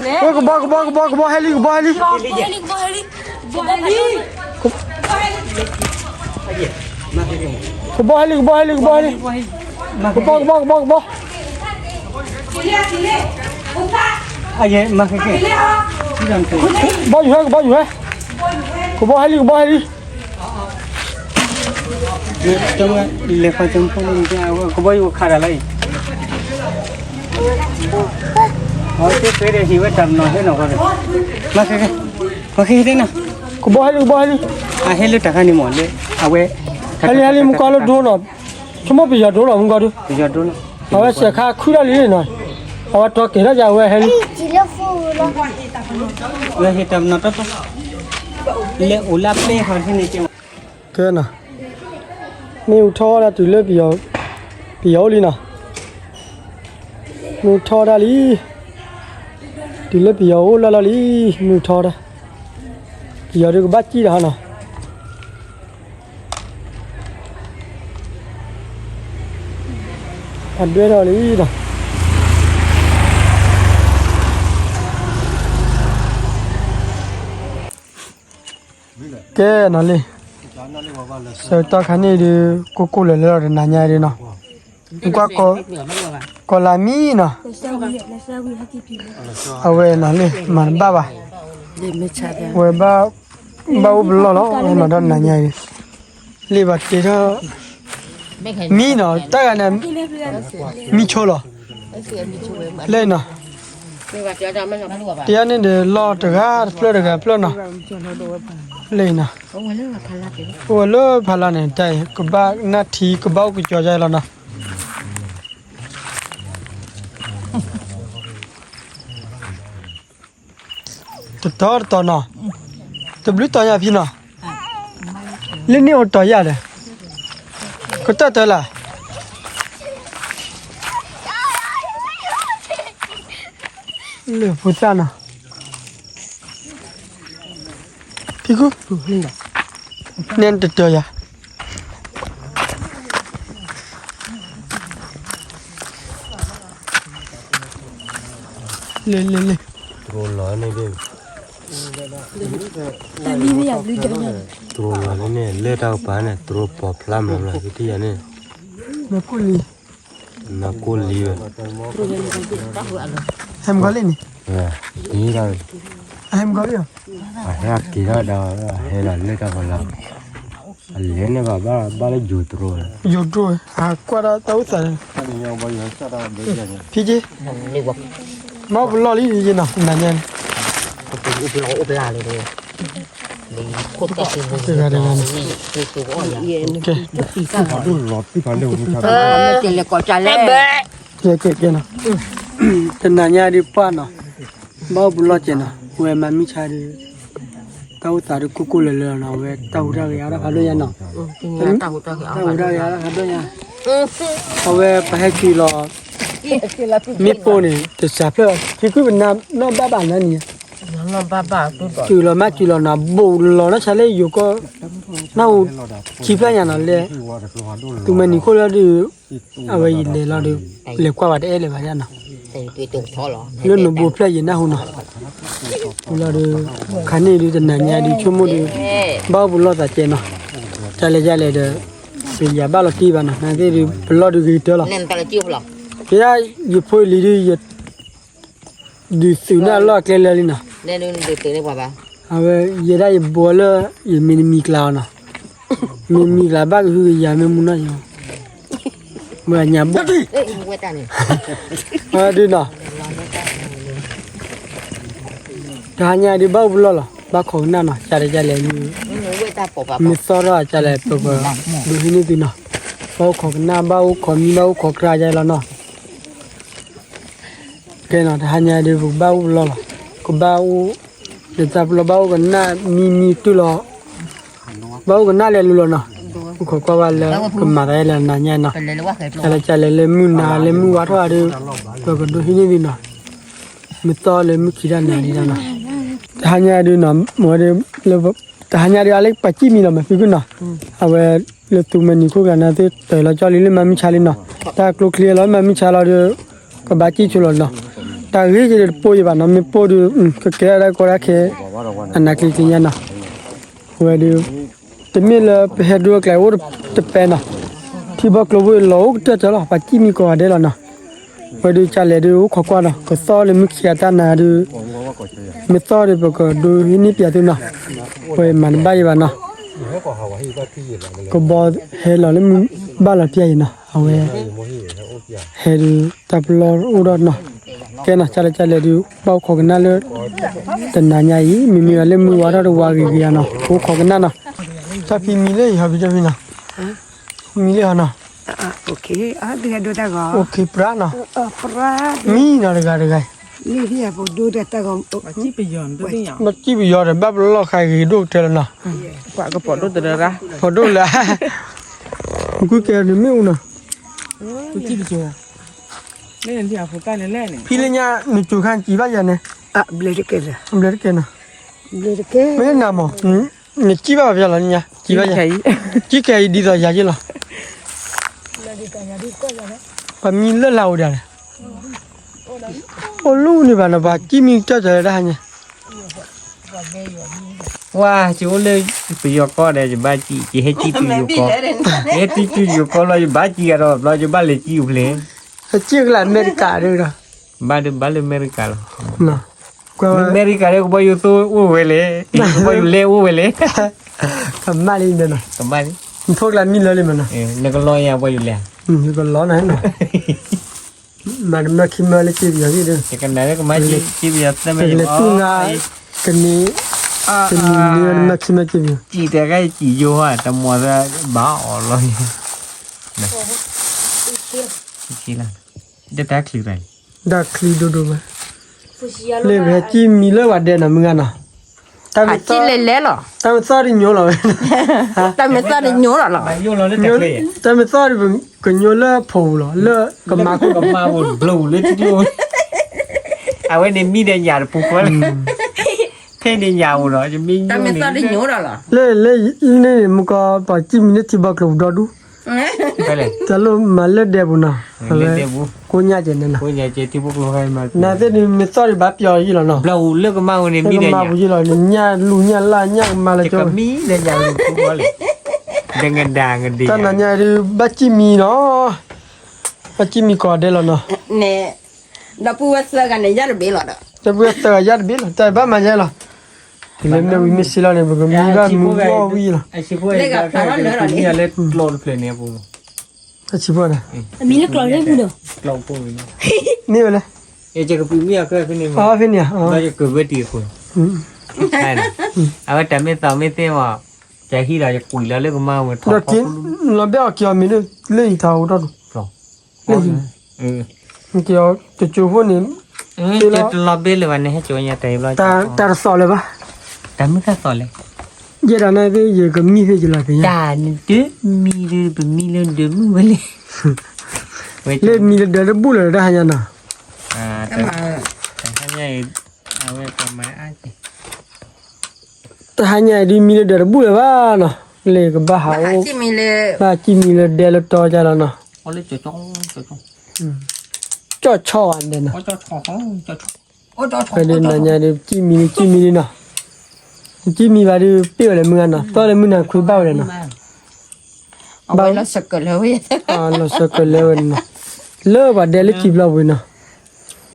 ကဘီ ကဘီ ကဘီ ကဘီဟဲလံ ကဘီဟဲလံ ကဘီဟဲလံ ကဘီဟဲလံ ကဘီဟဲလံ ကဘီဟဲလံ ကဘီဟဲလံ ကဘီ ကဘီ ကဘီ ကဘီ ကဘီယူၤဟဲ ကဘီယူၤဟဲ ကဘီဟဲလံ ကဘီယူၤဟဲ လဲၤဃီၤကၠိဖိန့ၣ် ကဘီယူၤခးတၢ်လီၤအံၤ အဝဲသ့ၣ်ဃ့ဒီးဟံးဝဲတၢ်မနီၤဟဲနီၤဃီဒီး မၤဃ့ဃ့ မၤဃ့ဃ့နီၤ ကဘီဟဲလံ ကဘီဟဲလံ အဟဲလၢတၢ်ခါန့ၣ်မးလၢ အဝဲ ဟဲလံ ဟဲလံ မုၢ်ကီၢ်လၢဒိနီၤ ဆိကမိၣ်ပယီၤဒိလီၤ မုၢ်ကီၢ်ဒိ ပယီၤဒိလီၤ အဝဲစဲးခါခုၣ်ထီၣ်လံနီၤ အဝဲတီကဲၤထီၣ်ယၤ အဝဲဟဲလံ ဝဲဟ့ၣ်တၢ်မနီၤတီတီ လၢအိၣ်လၢပျဲၢ်ဃီန့ၣ် ကဲနီၤ မ့ၣ်အူထီၣ်ဝဲဒၣ်တုၤလၢပယီၤ ပယီၤအိၣ်လံနီၤ မ့ၣ်အူထီၣ်ဝဲဒၣ်လံ တုၤလၢပယီၤအိၣ်လၢလီၢ်လံ မ့ၣ်အူထီၣ်ဝဲဒၣ် ပယီၤဒုးကဘၣ်စံၣ်တၢ်ဟီနီၤ အဒွဲၣ်ထီၣ်လံဒီး ကဲနီၤလံ ဆၢကတီၢ်ခါန့ၣ်ဒုး ကိၢ်ကိၢ်လၢၤလၢၤလီၤ တနၤညါဒုးနီၤ ကွၢ် ကီၤလၤမံနီၤ အဝဲနီၤလံ မၤတဘၣ်ဘၣ် ဝဲဘၣ် ဘၣ်အိၣ်ပလီၢ်လီၤ နီၤဒီးနၤညါအံၤ လ့ၣ်ဘၣ်တ့ထီၣ် မံနီၤ တၢ်ဂၤန့ၣ် မံဆိလီၤ လၢနီၤ တယါန့ၣ်ဒီးလီၢ်တဂၤတဖျၢၣ်တဂၤတဖျၢၣ်နီၤ လၢနီၤ အိၣ်ဝဲလၢဖးလါန့ၣ် တၢ်အံၤ ကဘၣ်နၢ်ထံ ကဘၣ်အိၣ်ကကီၤယါလီၤနီၤ တတီၤတတီၤနီၤ တဘျုးတီၤညါဖံနီၤ လၢန့ၣ်အိၣ်တီၤယါဒီး ကတၢၢ်တၢၢ်လၢ် လၢဖိသၣ်နီၤ ဖံကူ နဲတတီၤယါ လ့လ့လ့ တရိလီၤန့ၣ် တရိလီၤန့ၣ် လၢတၢ်ကပၤန့ၣ် တရိပိာ်ဖျါမးလီၤ ကထံၣ်ယၤန့ၣ် နကိၢ်လံဝဲ ဟဲမုၢ်ကီၢ်လံန့ၣ် တ့ဒၣ် ဟဲမုၢ်ကီၢ်လံ အဟဲက့ၤထီၣ်ဒီး အဟဲဒီးလၢတၢ်ကပၤလီၤ အလဲၤန့ၢ်ဘၣ်ဘၣ်လၢယိၤတရိ ယိၤတရိ အကွၢ်ဒၣ်တၢ်အိၣ်သး ဖံက့ မ့ၢ်ပလီၢ်လံယ့နီၤ နၤညါန့ၣ် တဂၤတဂၤန့ၣ် ကဲ ကဲ ကဲ ကဲနီၤ တနၤညါဒုးပှၢ်နီၤ ဘၣ်အိၣ်ပလီၢ်ကဲနီၤ ဝဲမၤမုၢ်ဆါဒုး တၢ်အိၣ်သးဒုးကိၢ်ကိၢ်လၢၤလၢၤနီၤ ဝဲတၢ်ဟူးတၢ်ဂဲၤအါထီၣ်ဖးဒိၣ်ညါနီၤ တၢ်ဟူးတၢ်ဂဲၤအါထီၣ်ဖးဒိၣ်ညါ အဝဲပဟဲက့ၤလီၤ မ့ၣ်ပိၢ်န့ၣ် တစှၤဖျၢၣ် ဖံကွံၢ်ပနၢ်နီၣ်ဘၣ်ဘၣ်နၤန့ၣ် တုၤလီၤမးတုၤလီၤနီၤ ဘူးလီၤနီၢ်ဆါလၢယိၤကီၢ် နၢ်ဟူခံဖျၢၣ်ညါနီၤ လၢ သုးမ့ၢ်နံၤခိၣ်လၢဒုး အဝဲယလဲၤလီၤဒုး လဲၤကွၢ်ဝဲတအဲၣ်လၢၤဘၣ်နီၤ လၢနဘူးဖျၢၣ်ယနၢ်ဟူနီၤ လီၤဒုး ခါန့ၣ်ဒုးတနၤညါဒုးဆိကမိၣ်ဒုး ဘၣ်အိၣ်ပလီၢ်သးကဲနီၤ ကလဲၤကလဲၤဒီး ပယၤဘၣ်လီၤတံၢ်ဘၣ်နီၤ နာ်သ့ၣ်ဒုး ပလီၢ်ဒုးဂ့ၤကတၢၢ်လီၤ ကဲဒၣ်ယဖိလံၤဒုး ယ ဒုးသုးန့ၢ်အလီၢ်အကျဲလၢာ်လံနီၤ အဝဲ ယဲဒၣ်ယဘှီလၢ ယမ့ၢ်တမံၤကျါအီၤနီၤ မ့ၢ်မံၤကျါဘၣ်ကဟုကယာ်မ့ၢ်မူနီၢ်ယီၤ မ့ၢ်အညါဘိၣ် ဒုးနီၤ တဟါညါဒုးဘၣ်အိၣ်ပလီၢ်လီၤ ဘၣ်ခိးကနၣ်နီၤ ကလဲၤကလဲၤ မ့ၢ်သီထီၣ်ကလဲၤ ပကဒိးဟံးန့ၢ်သုနီၤ ဘၣ်အိၣ်ခိးကနၣ် ဘၣ်အိၣ်ခိးမံ ဘၣ်အိၣ်ခိးကြၢးယါလီၤနီၤ ကဲနီၤ တဟါညါဒုး ပကဘၣ်အိၣ်ပလီၢ်လီၤ ကဘၣ်အိၣ် လၢတၢ်ပလီၢ်ဘၣ်အိၣ်ကနၣ်မံမံတုၤလီၤ ဘၣ်အိၣ်ကနၣ်လဲၤလူလီၤနီၤ အိၣ်ခိးကွၢ်ဘၣ်လၢကမၤသးလၢနၤညါနီၤ ကလဲၤကလဲၤလၢမုၢ်နၤလၢမုၢ်ဝါထီၣ်ဒုး ပကဒိးဟံးန့ၢ်သုနီၤ မ့ၢ်သီလၢမုၢ်ခံဒၣ်နၤဒံးနီၤ တဟါညါဒုးနီၤ မ့ၢ်ဝဲဒုး လၢ တဟါညါဒုးအလၢပှၤစံၣ်မံၤလီၤ မ့ၢ်ဖံးခုနီၤ အဝဲ လၢသုးမ့ၢ်နံၤခိၣ်ကျါန့ၣ် သုတၢ်လီၤကၠီလံလၢမၤမုၢ်ဆါလံနီၤ တၢ်ကျိချံလီၤလၢမၤမုၢ်ဆါလီၤဒီး ကဘၣ်စံၣ်ဆိလီၤနီၤ တၢ်ဂ့ၢ်က့ၤဒီးတပိၢ်ယံၤဘၣ်နီၤ, မ့ၢ်ပိၢ်ဒီး ကကဲထီၣ်ဒၣ်ကီဒၣ်ခဲ အနးကျံၤကျံၤညါနီၤ. ဝဲဒီး တမ့ၢ်လၢပဟဲဒိတကျဲအိၣ်တပဲနီၤ, ထံဘီကျိဖိလီၤအိၣ်ကတၢၢ်တၢၢ်လီၤ, ပှၤစံၣ်မံကီးဂၤဒဲးလီၤနီၤ. ဝဲဒီးကလဲၤဒုးအိၣ်ခိးကွၢ်နီၤ, ကသီၣ်လၢမုၢ်ခံဂၤတၢ်နၤဒုး မ့ၢ်သီၣ်ဒီးပကဒိဟံးန့ၢ်ပၠးသုနီၤ. ဝဲမၤတဘၣ်ယံၤဘၣ်နီၤ, ကဘီဟဲလီၤလၢမုၢ်ဘၣ်လီၤပၠးအံၤနီၤ, အဝဲ ဟဲဒုးတၢ်ပလီၢ်အိၣ်ဒီးနီၤ. ကဲနီၤ, ကလဲၤကလဲၤဒုး ဘၣ်အိၣ်ခိးကနၣ်လၢ တနၤညါအံၤ မ့မ့ၢ်လၢမုၢ်ဝါထီၣ်တဝါဂ့ၤဂ့ၤဧါနီၤ, အိၣ်ခိးကနၣ်နီၤ. တၢ်ဖံမံလၢယဟီဘံတၢ်ဖံနီၤ, မံလၢဟီနီၤ, အိၣ်ခ့ပြၢနီၤ, မံနီၤတဂၤတဂၤ, ဘၣ်စံၣ်ပယီၤဒီးဘၣ်ပလီၢ်ခါဂ့ၤဒိၣ်ကတၢၢ်လီၤနီၤ. ပှၤကပိာ်ဒိၣ်တရၢ, ပိာ်ဒိၣ်လၢ မ့ၢ်အူနီၤ, ဖံလၢညါ နကၠိခါနစံးဘၣ်ယၤန့ၣ်, ဘျဲတကဲနီၤ, မ့ၢ်နၤမး, နစံးဘၣ်ပယီၤလီၤညါ, စံးဘၣ်ယၤ, စံးခဲအံၤဒ်သိးယၤယ့ၢ်လီၤ. ပှၤမံလၢလၢအိၣ်ဒၣ်လဲၣ်, အိၣ်လူန့ၣ်ဘၣ်နီၤ, ပှၤစံၣ်မံကတၢၢ်တၢ်လၢတၢ်ဟါညါ ဝါ ယအိၣ်လၢပယီၤကီၢ်ဒီး ယဘၣ်စံၣ်, ယဟဲစံၣ်တုၤယိၤကီၢ်, ယဟဲစံၣ်တုၤယိၤကီၢ်လီၤ, ယဘၣ်စံၣ်ဂၤဒီးဘျီ ယဘၣ်လဲၤစံၣ်အူဖျဲၣ်, ဟဲစံၣ်ကလၢအမဲရကၤဒီး, ဘၣ်ဒီးဘၣ်လၢအမဲရကၤလီၤ, အမဲရကၤဒီး ကဘီယူၤသိအိၣ်ဝဲလဲၣ်, ကဘီယူၤလဲၢ်အိၣ်ဝဲလဲၣ်, ကမၣ်လံဒီးနီၤ, ကမၣ်လံ, နဖိကျါမံလၢလံမနီၤ, နကလီယၤဘီယူၤလဲၢ်, ကလီနၤနီၤ မၤတမၢခံမၢလၢစ့ပယီၤဂ့ၢ်ဒီး, ကနၣ်လၢကမၤစံၣ်ပယီၤသၢမ့ၢ်, ကလဲၤတူၢ်နၤ, ကန့ၣ်, ကန့ၣ်န့ၢ်ဝဲတမၢခံမၢစ့ပယီၤ, စံၣ်တဲၤဂၤစံၣ်ယိၤဟါ တမီၤသးဘၣ်အီၤလီၤ, တၢ်ချံ, တၢ်ချံဒိၣ်ဒိၣ်ဘၣ်, လၢပဟဲစံၣ်မံလၢပှၤဒဲးနီၤ မုၢ်ဂၤနီၤ တၢ်မ့ၢ်သီၣ်တညိလီၤဝဲ, တၢ်မ့ၢ်သီၣ်တညိလီၤနီၤ, တၢ်မ့ၢ်သီၣ်ဒီးပကညိလၢဖိပူၤလီၤ, လၢကမၤခိၣ်, ကမၤခိၣ်ဘျီလၢထံကျိ, အဝဲန့ၣ်မံဒီးညၣ်တပူၤဃီလီၤ, ထဲန့ၣ်ညၣ်အိၣ်ဒီး တၢ်မ့ၢ်သီၣ်တညိလီၤ, လၢလၢန့ၣ်မ့ၢ်ကီး ပှၤစံၣ်မံလၢထံဘီကျိပူၤဒီဒူၣ် တၢ်လိၣ်မၤလၢဒဲပူၤနီၤ, အဝဲကိးညါကဲန့ၣ်နီၤ, နသ့ၣ်န့ၣ်မ့ၢ်သီၣ်ဒံးဘၣ်ပျီယံလီၤနီၤ, လၢကမၤဝဲန့ၣ်မံဒီးညၣ်, လၢကမၤပူၤယံလီၤ, နညၣ်လူၤညၣ်လၢ်ညၣ်ကမၤလၢကၠိ, တၢ်နၤညါဒုး ဘၣ်စံၣ်မံနီၤ, ဘၣ်စံၣ်မံကိးဂၤဒဲးလီၤနီၤ, ဒီပုၢ်ဝဲၢ်သၢဂၤန့ၣ် ယၢ်တဘ့ၣ်လီၤဒီး, ဒီပုၢ်ဝဲၢ်သၢဂၤယၢ်တဘ့ၣ်လီၤ, တၢ်ဘၣ်မၤယဲလီၤ, တုၤလၢမ့ၢ်ဝံၤမ့ၢ်စ့လီၤန့ၣ် ပကမံဘၣ်မူဝီဝံလီၤ, လၢကဖးထီၣ်လၢာ်လီၤန့ၣ်, လၢကျီတဖျၢၣ်န့ၣ်အပူၤ, အဆံးဖိန့ၣ်, မ့ၢ်ဝဲလဲၣ်, အဖဲန့ၣ်, အဝဲတၢ်မ့ၢ်သီၣ်မ့ၢ်သ့မး, ကဟံးဒီးယကွံာ်လီၤလၢကမၤဝဲထီၣ်, လၢယံၤထီၣ်အိၣ်ထီၣ်ဒူၣ်, လၢယံၤ, က့ၤအီၤတကၠိဖိန့ၣ်, တလီၤဘဲလၢၤဘၣ်န့ၣ် ဟဲကၠိညါတၢ်ဘျီ, တၢ်တသီၣ်လၢၤဘၣ်, တၢ်မုၢ်တၢ်သီၣ်လဲၣ်, ယဲဒၣ်န့ၣ်သ့ၣ် ယကမံသ့ၣ်ယလီၤသ့ၣ်ညါ, တၢ်နတမံဒီး ပမံလၢဒၢးမုၢ်ဝဲလဲၣ်, လၢမံလၢဒၢးတဘူၣ်လၢၤတၢ်ဟါညါနီၤ, တၢ်ဟါညါအံၤ, အဝဲပမၤအါက့ၤ တဟါညါအံၤဒုးမံလၢဒၢးတဘူၣ်လၢၤဘၣ်နီၤ, လၢကဘၣ်ဟးအိၣ်, ဘၣ်စံၣ်မံလၢဒဲလၢတီကၢ်လီၤနီၤ, ကၠီၣ်ဆီဝဲဒဲးနီၤ, ဖဲဒုးနၤညါဒုး စံၣ်မံလံ စံၣ်မံလံနီၤ, စံၣ်မံဘၣ်ဒုး ပ့ၢ်ဝဲလၢမုၢ်ဂၤနီၤ, သီၣ်လၢမုၢ်နၤခွံဘၣ်ဝဲဒၣ်နီၤ, ဘၣ်, လီၤစၢၤကလဲၤဝဲနီၤ, လၢပှၤဒဲလၢစံာ်ပျီပူၤနီၤ,